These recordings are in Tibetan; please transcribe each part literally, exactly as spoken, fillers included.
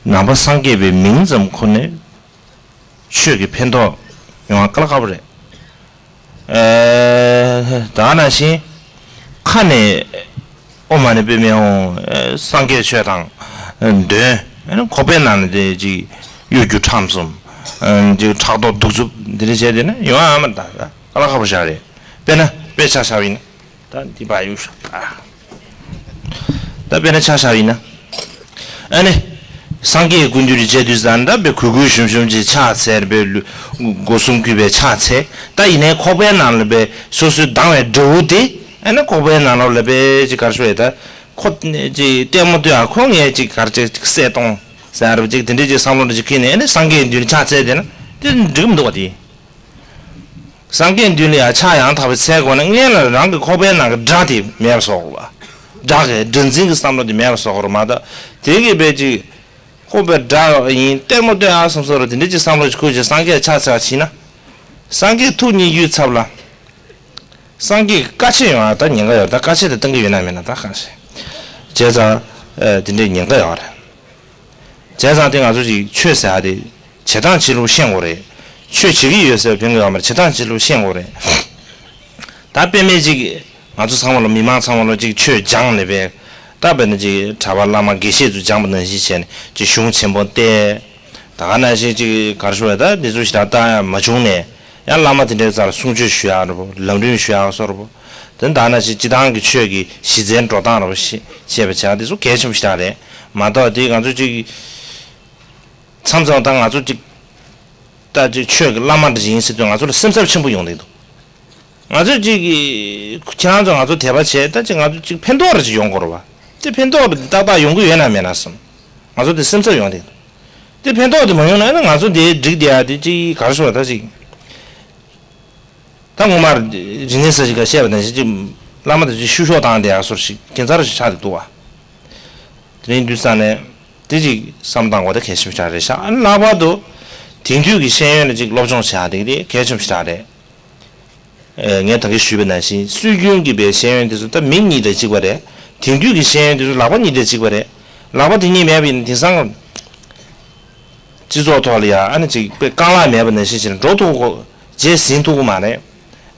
ནང་པ་སངས་རྒྱས་པའི་མིང་ཙམ་ཁོ་ནས་ཆོས་ཀྱི་ཕན་ཐོགས་ཡོང་བ་དཀའ་ལས་ཁག་པོ་རེད། ཨེ། ད་ག་ནང་བཞིན་ཁ་ནས་ཨོཾ་མ་ཎི་པདྨེ་ཧཱུྃ། ཨེ། སངས་རྒྱས་ཆོས་དང་། ཨེ། འདོན། ཨེ། ཁོག་པའི་ནང་ནས་དེ་ཅིག་གཡོ་སྒྱུ་ཁྲམ་གསུམ། ཨེ། ཅིག་ཕྲག་དོག་གདུག་རྩུབ་འདི་འདྲ་བྱས་བསྡད་ན་ཡོང་ཡ་མ་རེད། ད་དཀའ་ལས་ཁག་པོ་ཞིག་རེད། དཔེར་ན་དཔེ་ཆ་བཞག་པ་ཡིན་ན། ད་འདི་པར་གཡུག་ཤོག་ད་དཔེར་ན་ཆ་བཞག་པ་ཡིན་ན། ཨ་ནི། སངས་རྒྱས་སྐུ་མདུན་དུ་མཇལ་དུས་ཙང་ད་དཔེ་གུས་གུས་ཞུམ་ཞུམ་གྱིས་ཕྱག་འཚལ། དཔེ་ལུས་སྒོ་གསུམ་གུས་པས་ཕྱག་འཚལ། ད་ཡིན་ནའི་ཁོག་པའི་ནང་ལ་དཔེ་སོ་སོའི་སྡང་བའི་དགྲ་བོ་དེ། ཨ་ནི་ཁོག་པའི་ནང་ལོགས་ལ་དཔེ་ཅིག་ག་རེ་ཞུ་དགོས་རེད། ད་ཁོ་ཅིག་ལྟད་མོ་ལྟོས་ཨ། ཁོ་ངས་ཅིག་ག་རེ་ཅིག་གསལ་གཏོང་ཟེར་བ་ཅིག་དེ་འདྲའི་ཅིག་བསམ་བློ་འདྲ་ཅིག་འཁྱེར་ནས། ཨ་ནི་སངས་རྒྱས་མདུན་ལ་ཕྱག་འཚལ་བསྡད་ན་དེ་འགྲིག་གི་མི་འདུག་པ། དེ། སངས་རྒྱས་མདུན་ལ་ཡང་ཕྱག་ཡང་དག་པའི་འཚལ་དགོས་ན། སྔོན་ལ་རང་གི་ཁོག་པའི་ནང་གི་དགྲ་དེ་མེད་པ་བཟོ་དགོས་པ། དགྲ་གི་དགྲ་འཛིན་གྱི་བསམ་བློ་དེ་མེད་པ་བཟོ་དགོས་རེད་མ་གཏོགས། དེ་གི་དཔེ་ཅིག་ཁོ་དཔེ་དགྲ་ཡིན། ལྟད་མོ་ལྟོས་ཨ་བསམ་བསམ་རེད། དེ་འདྲ་ཅིག་བསམ་བློ་ཅིག་འཁོར་བྱས་སངས་རྒྱས་ཕྱག་འཚལ་བ་བྱས་ན། སངས་རྒྱས་ཐུགས་མཉེས་རྒྱུའི་ཚབ་ལ། སངས་རྒྱས་ཀྱི་བཀའ་ཆད་ཡོང་ཨ། ད་ཉེན་ཁ་ཡོད། ད་བཀའ་ཆད་དེ་བཏང་གི་ཡོད་ན་མེད་ན་ད་གང་ཤེས། བྱས་ཙང་། ཨ། དེ་འདྲའི་ཉེན་ཁ་ཡོད་རེད། བྱས་ཙང་དེ་ང་ཚོ་ཅིག་ཆོས་ཟེར་ཡ་དེ་བྱེད་སྟངས་བྱེད་ལུགས་ཤེས་དགོས་རེད། ཆོས་བྱེད་ཀྱི་ཡོད་ཟེར་བ་ཕན་གྱི་ཡོད་མ་རེད། བྱེད་སྟངས་བྱེད་ལུགས་ཤེས་དགོས་རེད། ད་དཔེ་མེད་ཅིག་ང་ཚོ་ཚང་མ་ལ། མི་མང་ཚང་མ་ལ་ཅིག་ཆོས་སྦྱངས་ནས་པས། ད་དཔེར་ན་ཅིག་གྲྭ་པ་བླ་མ་དགེ་བཤེས་ཚོ་སྦྱངས་པ་ནང་བཞིན་བྱས་ནས་ཅིག་གཞུང་ཆེན་པོ་བལྟས། ད་ག་ནང་བཞིན་ཅིག་ག་རེ་ཞུ་དགོས་རེད། ད་འདི་ཚོ་ཞེ་དྲག་བལྟ་ཡ་མ་བྱུང་ནས། ཡང་བླ་མ་དེ་འདྲའི་རྩར་གསུང་ཆོས་ཞུ་ཡག་རེད་པོ། ལམ་རིམ་ཞུ་ཡག་བཟོ་འདྲ་པོ། དེ་ད་ནང་བཞིན་སྤྱིར་བཏང་གི་ཆོས་ཀྱི་གཞི་རྩའི་འགྲོ་སྟངས་རེད་པོ་ཞེས་བཤད་པ་བྱས་ཡག་དེ་ཚོ་གལ་ཆེན་པོ་ཞེ་དྲག་རེད་མ་གཏོགས། དེ་ང་ཚོ་ཅིག་མཚམས་མཚམས་ད་ང་ཚོ་ཅིག་ད་ཅིག་ཆོས་ཀྱི་བླ་མ་འདྲ་ཡིན་ཟེར་དུས་ང་ཚོ་ལ་སེམས་འཚབ་ཆེན་པོ་ཡོང་གི་འདུག་ང་ཚོས་ཅིག་ཁྱེད་རང་ཚོ་ང་ཚོ་དད་པ་བྱས། ད་ཅིག་ང་ཚོ་ཅིག་ཕན་ཐོགས་རེ་ཅིག་ཡོང་དགོས་རེད་པ། དེ་ཕན་ཐོགས་རེ་ཏག་ཏག་ཡོང་གི་ཡོད་ན་མེད་ན་བསམ། ང་ཚོ་དེ་སེམས་འཚབ་ཡོང་གི་འདུག་དེ་ཕན་ཐོགས་དེ་མ་ཡོང་ན་ང་ཚོ་དེ་འགྲིག་བསྡད་ཡ་དེ་ཅིག་ག་རེ་ཞུ་དགོས་རེད། ད་ཅིག་ད་སྔོན་མར་རིག་གནས་གསར་བརྗེ་སྐབས་བཤད་པ་ནང་བཞིན་ཅིག་བླ་མ་དང་ཅིག་བཤུ་གཞོག་བཏང་བསྡད་ཡ་བཟོ་འདྲ་ཞིག་ཁྱད་མཚར་ཞིག་ཆགས་བསྡད་འདུག་པ། དེ་རིང་དུས་ཙང་ནས་དེ་ཅིག་བསམ་བློ་བཏང་དགོས། དེ་གལ་ཆེན་པོ་ཞིག་རེད་ཤག་ཨ་ནི་ལྷག་པར་དུ་དེང་དུས་ཀྱི་ཤེས་ཡོན་ལ་ཅིག་སློབ་སྦྱོང་བྱེད་ཡ་དེ་དེ་གལ་ཆེན་པོ་ཞིག་རེད། ཨེ། ངས་ད་གིན་ཞུས་པ་ནང་བཞིན་སྲོལ་རྒྱུན་གྱི་པའི་ཤེས་ཡོན་དེ་ཚོ་ད་མིག་གཉིས་དང་གཅིག་པ་རེད། དེང་དུས་ཀྱི་ཤེས་ཡོན་དེ་ཚོ་ལག་པ་གཉིས་དང་གཅིག་པ་རེད། ལག་པ་དེ་གཉིས་མེད་པ་ཡིན་ན་དེང་སང་སྤྱི་ཚོགས་ཐོག་ལ་ཡ་ཨ་ནི་ཅིག་དཔེ་རྐང་ལག་མེད་པ་ནང་བཞིན་བྱས་ནས་འགྲོ་ཐུབ་གོ། རྗེས་ཟིན་ཐུབ་ཀྱི་མ་རེད།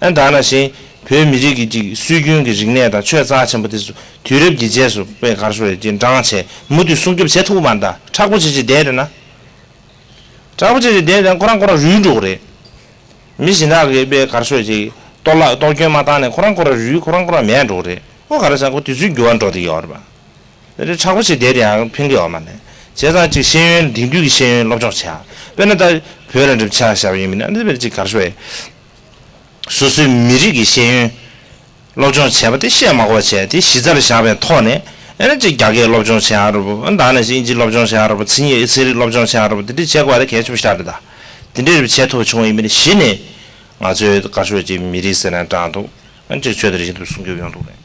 ཨ་ནི་ད་ནང་བཞིན་བོད་མི་རིགས་ཀྱི་ཅིག་སྲོལ་རྒྱུན་གྱི་རིག་གནས་དང་ཆོས་རྩ་ཆེན་པོ་དེ་ཚོ་དུས་རབས་ཀྱི་རྗེས་སུ་དཔེ་ག་རེ་ཞུ་དགོས་རེད། ཅིག་འགྲངས་བྱས་མུ་མཐུད་སྲུང་སྐྱོབ་བྱེད་ཐུབ་ཀྱི་མ་རེད། ད་མཁྲེགས་པོ་བྱས་བྱས་བསྡད་རེད་ན། མཁྲེགས་པོ་བྱས་བྱས་བསྡད་ན་ཁོ་རང་ཁོ་རང་རུལ་འགྲོ་གི་རེད། མི་གཞན་དག་གིས་དཔེ་ག་རེ་ཞུ་དགོས་རེད། ཅིག་གཏོར་བརླག་གཏོར་སྐྱོན་མ་བཏང་ནས་ཁོ་རང་ཁོ་རང་རུལ། ཁོ་རང་ཁོ་རང་མེད་འགྲོ་གི་རེད། ཨོ་ག་རེ་ཟེར་ན་ཁོ་དུས་ཚོད་འགྱུར་བ་འགྲོ་བསྡད་ཀྱི་ཡོད་རེད་པ། དེ་འདྲའི་མཁྲེགས་པོ་བྱས་བསྡད་དེ་ཡང་ཕན་གྱི་ཡོད་མ་རེད། བྱས་ཙང་ཅིག་ཤེས་ཡོན་དེང་དུས་ཀྱི་ཤེས་ཡོན་སློབ་སྦྱོང་བྱེད་ཡ། དཔེར་ན་ད་བོད་ལ་འགྲིམ་ཆ་བཞག་པ་ཡིན་མིན་ན་འདི་དཔེར་ཅིག་ག་རེ་ཞུ་དགོས་རེད། སོ་སོའི་མི་རིགས་ཀྱི་ཤེས་ཡོན་སློབ་སྦྱོང་བྱས་པ་དེ་བཤད་མ་དགོས་པ་བྱས། དེ་གཞི་རྩར་བཞག་པའི་ཐོག་ནས་ཨ་ནི་ཅིག་རྒྱ་སྐད་སློབ་སྦྱོང་བྱེད་ཡ་རེད་པོ། ཨ་ནི་ད་ནང་བཞིན་དབྱིན་ཇི་སློབ་སྦྱོང་བྱེད་ཡ་རེད་པོ། མཚན་ཉིད་ཚན་རིག་སློབ་སྦྱོང་བྱེད་ཡ་རེད་པོ། དེ་འདྲ་བྱེད་དགོས་པ་དེ་གལ་ཆེན་པོ་ཞིག་རེད། ད་དེ་འདྲ་བྱེད་ཐུབ་པ་བྱུང་བ་ཡིན་པ་ཡིན་ན་གཞི་ནས་ང་ཚོའི་ག་རེ་ཞུ་དགོས་རེད། ཅིག་མི་རིགས་ཟེར་ན་དྲང་འདུག་ཨ་ནི་ཅིག་ཆོས་དང་རིག་གཞུང་དེ་སྲུང་སྐྱོབ་ཡོང་ཐུབ་རེད།